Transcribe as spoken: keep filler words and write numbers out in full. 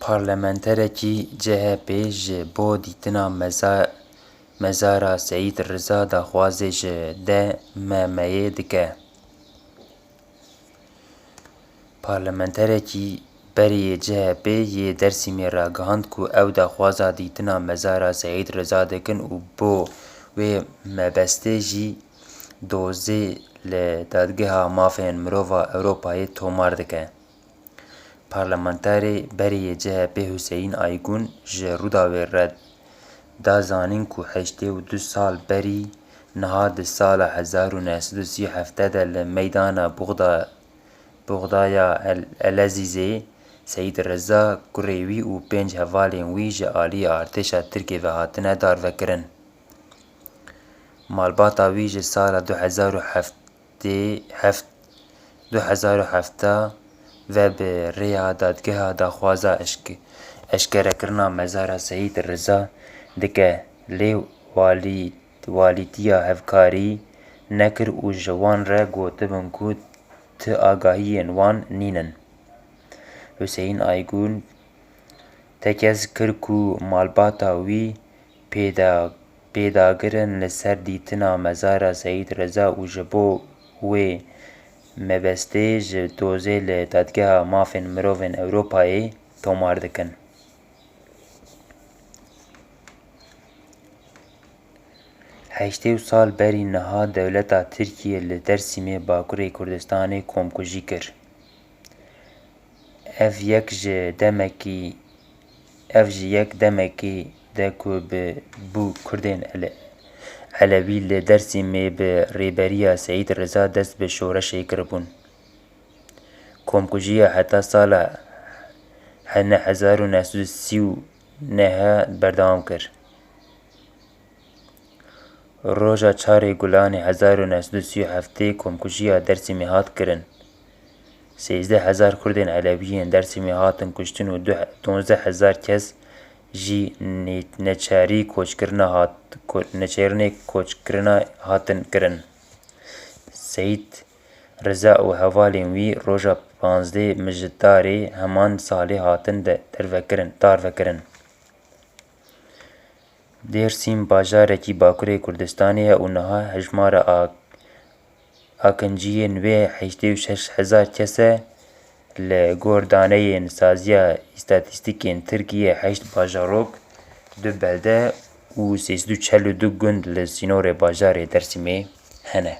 Parlamenterekî C H P ji bo dîtina meza-, mezara Seyîd Riza daxwazê ji D M M'yê dike. Parlamenterekî berê yê C H P yê Dêrsimê ragihand ku ew daxwaza dîtina mezara Seyîd Riza dikin û bo wê mebestê jî dozê li Dadgeha Mafên Mirova Ewropayê tomar dike. Parlamenterê berê yê C H P Huseyîn Aygûn ji Rûdawê re da zanîn ku heştê û du sal berî niha di sala hezar û neh sed û sî û heft de li meydana Buxda-, Buxdaya El-, Elezîzê Seyîd Riza, kurê wî û pênc hevalên wî ji aliyê artêşa Tirkiyê ve hatine darvekirin. Malbata wî ji sala du hezar û heftê heft, du hezar û heft ve bi rêya dadgeha daxwaza eşk-, eşkerekirina mezara Seyîd Riza dike, lê walî-, walîtiya hevkarî nekir û ji wan re gotibin ku ti agahiyên wan nînin. Huseyîn Aygûn tekez kir ku malbata wî pêda-, pêdagir in li ser dîtina mezara Seyîd Riza û ji bo wê mebestê ji dozê li Dadgeha Mafên Mirovên Ewropayê tomar dikin. Heştê û sal berî niha dewleta Tirkiyê li Dêrsimê Bakurê Kurdistanê komkujî kir. Ev yek ji demekî, ev ji yek demekî de ku bi bû Kurdên Ele-, Elewî li Dêrsimê bi rêberiya Seyîd Riza dest bi şoreşê kiribûn. Komkujiya heta sala he-, ne hezar û neh sed û sî û neh berdewam kir. Roja çarê Gulanê hezar û neh sed û sî û heftê komkujiya Dêrsimê hat kirin. Sêzdeh hezar Kurdên Elewî yên Dêrsimê hatin kuştin û du-, duwazdeh hezar kes jî nê-, neçarî koçkirina hat-, ko-, neçarinê koçkirina hatin kirin. Seyîd Riza û hevalên wî roja panzdeh Mijdarê heman salê hatin de-, dervekirin, darvekirin. Dêrsim bajarekî Bakurê Kurdistanê ye û niha hejmara ak-, akinciyên wê heştê û şeş hezar kes e. Li gor daneyên Saziya Îstatîstîkên Tirkiyê, heşt bajarok, du belde û sê sed û çel û du gund li sînorê bajarê Dêrsimê hene.